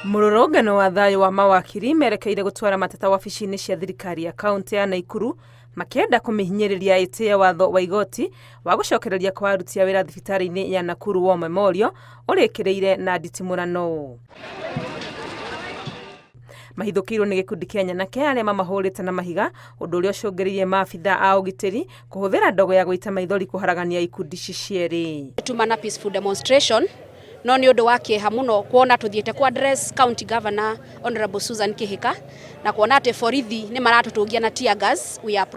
Mũrũrũngano wa thayũ wa mawakiri merekeire gũtwara mateta wabici-inĩ cia thirikari ya kaũntĩ ya Naikuru makĩenda kũmĩhinyĩrĩria ĩtĩe watho wa igoti wa gũcokereria kwa aruti a wĩra thibitarĩ-inĩ ya Nakuru War Memorial ũrĩkĩrĩire na nditimũrano. Mahithũkĩirwo nĩ gĩkundi kĩa nyanake arĩa mamahũrĩte na mahiga, ũndũ ũrĩa ũcũngĩrĩirie maabitha a ũgitĩri kũhũthĩra ndogo ya gũita maithori kũharagania ikundi ici cierĩ. Tuma na peaceful demonstration no nĩ ũndũ wa kĩeha mũno kuona tũthiĩte ku address county governor Honorable Susan Kihika na kuona atĩ borithi nĩ maratũtũngia na tear gas. We are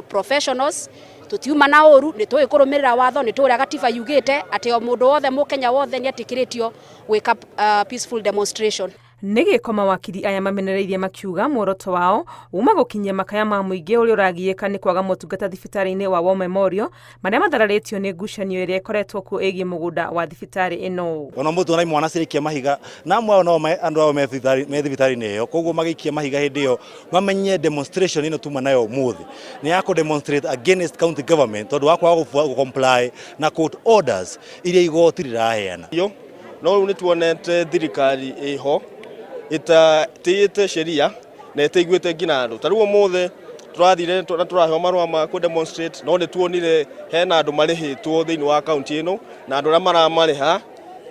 professionals, tũtiuma na ũru, nĩ tũĩ kũrũmĩrĩra watho, nĩ tũĩ ũrĩa gatiba yugĩte atĩ o mũndũ wothe mũkenya wothe nĩ etĩkĩrĩtio gwĩka peaceful demonstration. Nĩ gĩko mawakiri aya mamenereirie makiuga muoroto wao uma gũkinyia makaya ma mũingĩ ũrĩa ũragiĩka nĩ kwaga motungata thibitarĩ-inĩ wa War Memorial marĩa mathararĩtio nĩ ngucanio ĩrĩa ĩkoretwo kuo ĩgiĩ mũgũnda wa thibitarĩ ĩno. Ona mũndũ tuona imwana ciraikia mahiga na amwe ao no andũ ao me thibitarĩ-inĩ ĩyo, koguo magĩikia mahiga hĩndĩ ĩyo mamenye demonstration ĩno tuma nayo ũmũthĩ nĩ ya kũ demonstrate against county government tondũ wa kwaga gũ comply na court orders iria igoti rĩraheana. No rĩu nĩ tuonete thirikari ĩho ĩtatĩĩte sheria na ĩtaiguĩte nginya andũ. Ta rĩu ũmũthĩ tũrathire na tũraheo marũa ma kũ demonstrate no nĩ tuonire hena andũ marĩhĩtwo thĩinĩ wa kaunti ĩno na andũ arĩa maramarĩha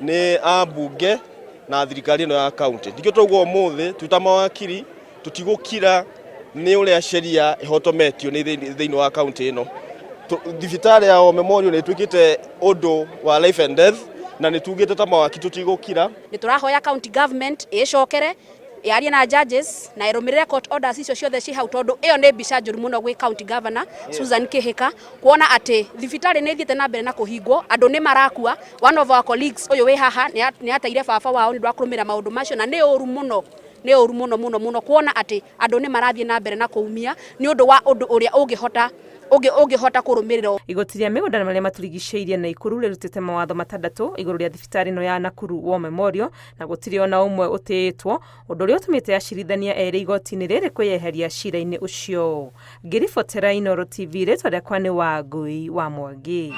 nĩ ambunge na thirikari ĩno ya kaunti. Nĩkĩo twauga ũmũthĩ twĩ ta mawakiri tũtigũkira nĩ ũrĩa sheria ĩhotometio nĩ thĩinĩ wa kaunti ĩno. Thibitarĩ ya War Memorial nĩ ĩtuĩkĩte ũndũ wa life and death na nĩ tugĩte ta mawaki tũtigũkira. Nĩ tũrahoya county government ĩcokere yarie na judges na ĩrũmĩrĩre court orders icio ciothe ciĩ hau tondũ ĩyo nĩ mbica njũru mũno gwĩ county governor Susan Kihika kuona atĩ thibitarĩ nĩ ĩthiĩte na mbere na kũhingwo, andũ nĩ marakua. One of our colleagues ũyũ wĩ haha nĩ ateire baba wao nĩ ũndũ wa kũrũmĩrĩra maũndũ macio na nĩ ũru mũno, nĩ ũru mũno mũno mũno kuona atĩ andũ nĩ marathiĩ na mbere na kũumia nĩ ũndũ wa ũndũ ũrĩa ũngĩhota ũngĩhota kũrũmĩrĩra. Igoti rĩa mĩgũnda na marĩa matũrigicĩirie Naikuru rĩrutĩte mawatho matandatũ igũrũ rĩa thibitarĩ ĩno ya Nakuru War Memorial na gũtirĩ ona ũmwe ũtĩĩtwo, ũndũ ũrĩa ũtũmĩte acirithania erĩ igoti-inĩ rĩrĩ kwĩyeheria cira-inĩ ũcio. Ngĩribotera Inooro TV, rĩtwa rĩakwa nĩ Wangũi wa Mwangi.